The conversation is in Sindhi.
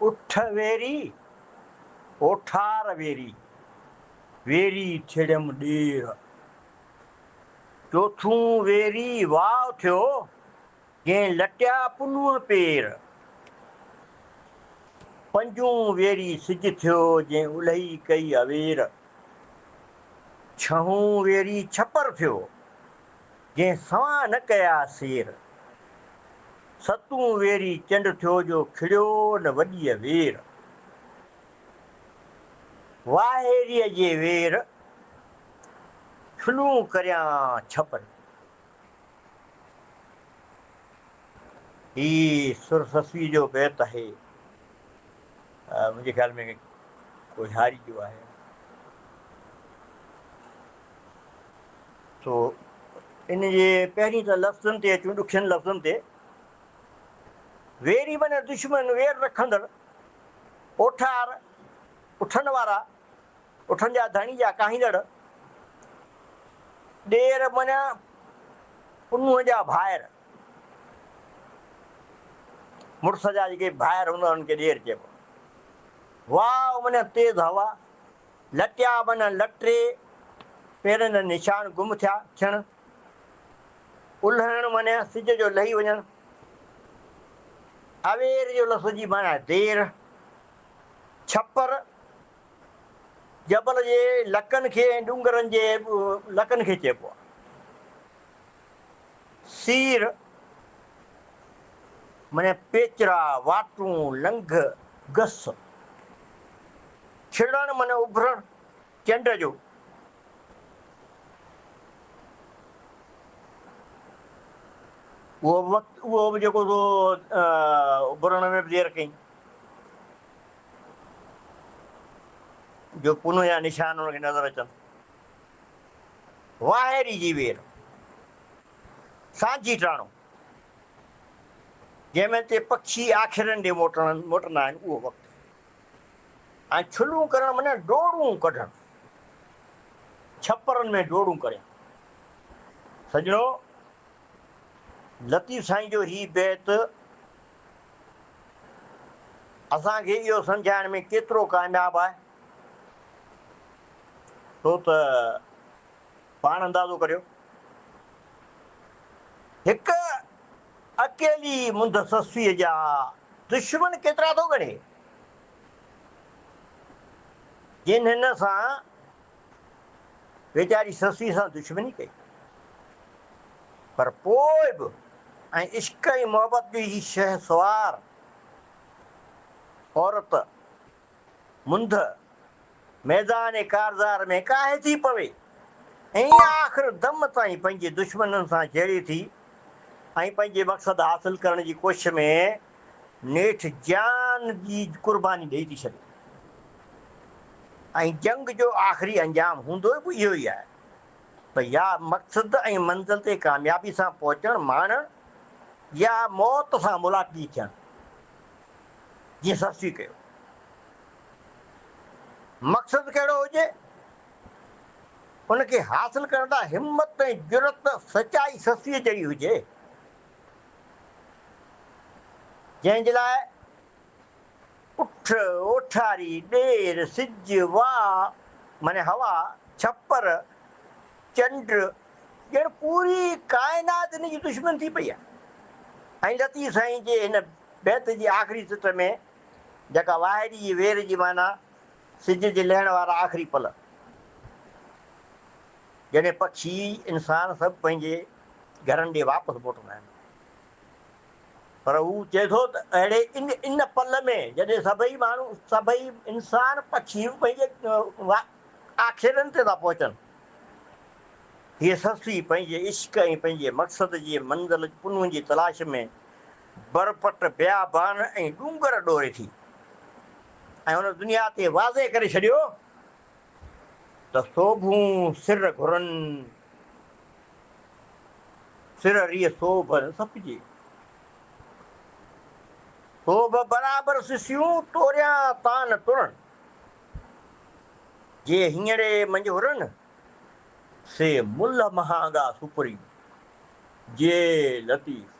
اٺ ويري، اوٺار ويري، ويري ٿيڙيم ڏير. چوٿون ويري واء ٿيو، جنهن لٽيا پنهونء پير. پنجون ويري سج ٿيو، جنهن الهي ڪئي اوير. ڇهون ويري ڇپر ٿيو، جنهن سوان نه ڪيا سير. ستون ويري چنڊ ٿيو، جو کڙيو نه وڏيء وير. واهيريء جي وير، ڇلون ڪريان ڇپر. هي سر سسئي جو بيت آهي. منهنجي خيال ۾ ڪوهياري جو آهي. سو ان جي پهرين ته لفظن تي اچون، ڏکين لفظن تي. ويري معنيٰ دشمن، وير رکندڙ، اوٺار، اٺن وارا، اٺن جا ڌڻي يا ڪاهيندڙ، ڏير معنيٰ پنهونء جا ڀائر، مڙس جا جيڪي ڀائر هوندا انهن کي ڏير چئبو. واء معنيٰ تيز هوا، لٽيا معنيٰ لٽي، پيرن جا نشان گم ٿيا ٿيڻ، الهڻ معنيٰ سج جو لهي وڃڻ، اوير جو لفظ جي معنيٰ دير، ڇپر، جبل جي لڪن کي ۽ ڏونگرن جي لڪن کي چئبو آهي. سير معنيٰ پيچرا، واٽون، لنگهه، گس. ڇڙڻ معنيٰ اڀرڻ، چنڊ جو. اهو به وقت اهو به جيڪو سو اڀرڻ ۾ به دير ڪئي. جو پنهون جا نشان ان کي نظر اچن. واهيري جي وير، سانجهي ٽاڻو، جنهن ۾ تي پکي آکيرن ڏي موٽندا آهن اهو وقت ۽ ڇلون ڪرڻ معنيٰ ڊوڙون ڪڍڻ، ڇپرن ۾ ڊوڙون ڪريان. سڄڻو! لطيف سائين جو هي بيت اسان کي اهو سمجهائڻ ۾ ڪيترو ڪامياب آهي، سو ته پاڻ اندازو ڪريو. هڪ اڪيلي منڌ سسئيء جا دشمن ڪيترا ٿو ڳڻي، جن هن سان ويچاري سسئي سان دشمني ڪئي، پر پوء به ۽ عشق ۽ محبت جو هي شهسوار عورت منڌ ميدان ڪارزار ۾ ڪاهي ٿي پوي ۽ آخر دم تائين پنهنجي دشمنن سان جهيڙي ٿي ۽ پنهنجي مقصد حاصل ڪرڻ جي ڪوشش ۾ نيٺ جان جي قرباني ڏئي ٿي ڇڏي ۽ جنگ جو آخري انجام هوندو به اهو ئي آهي ته يا مقصد ۽ منزل تي ڪاميابي سان پهچڻ ماڻڻ يا موت سان ملاقي ٿيڻ جيئن سسئي ڪيو. مقصد ڪهڙو هجي، ان کي حاصل ڪرڻ لاء همت ۽ جرئت سچائي سسئيء جهڙي هجي، جنهن جي لاء اٺ، اوٺاري، ڏير، سج، واء معني هوا، ڇپر، چنڊ، ڄڻ پوري ڪائنات هن جي دشمن ٿي پئي آهي ۽ لطيف سائين جي هن بيت جي آخري سٽ ۾ جيڪا واهيري جي وير جي معنيٰ سج جي لهڻ وارا آخري پل، جڏهن پکي، انسان سڀ پنهنجي گهرن ڏي واپس موٽندا آهن. پر هو چئي ٿو ته اهڙي ان ان پل ۾ جڏهن سڀئي ماڻهو، سڀئي انسان، پکي به پنهنجي آکيرن تي ٿا پهچن، هيء سسئي پنهنجي عشق ۽ پنهنجي مقصد جي منزل پنهون جي تلاش ۾ برپٽ، بيابان ۽ ڏونگر ڏوري ٿي ۽ هن دنيا تي واضح ڪري ڇڏيو ته سوڀون سر گهرن، سر ريء سوڀ نه سپجي. سوڀ برابر سسيون، توريان تان نه ترن. جي هينئڙي منجهه هرن، سي ملهه مهانگا سپرين. جي لطيف.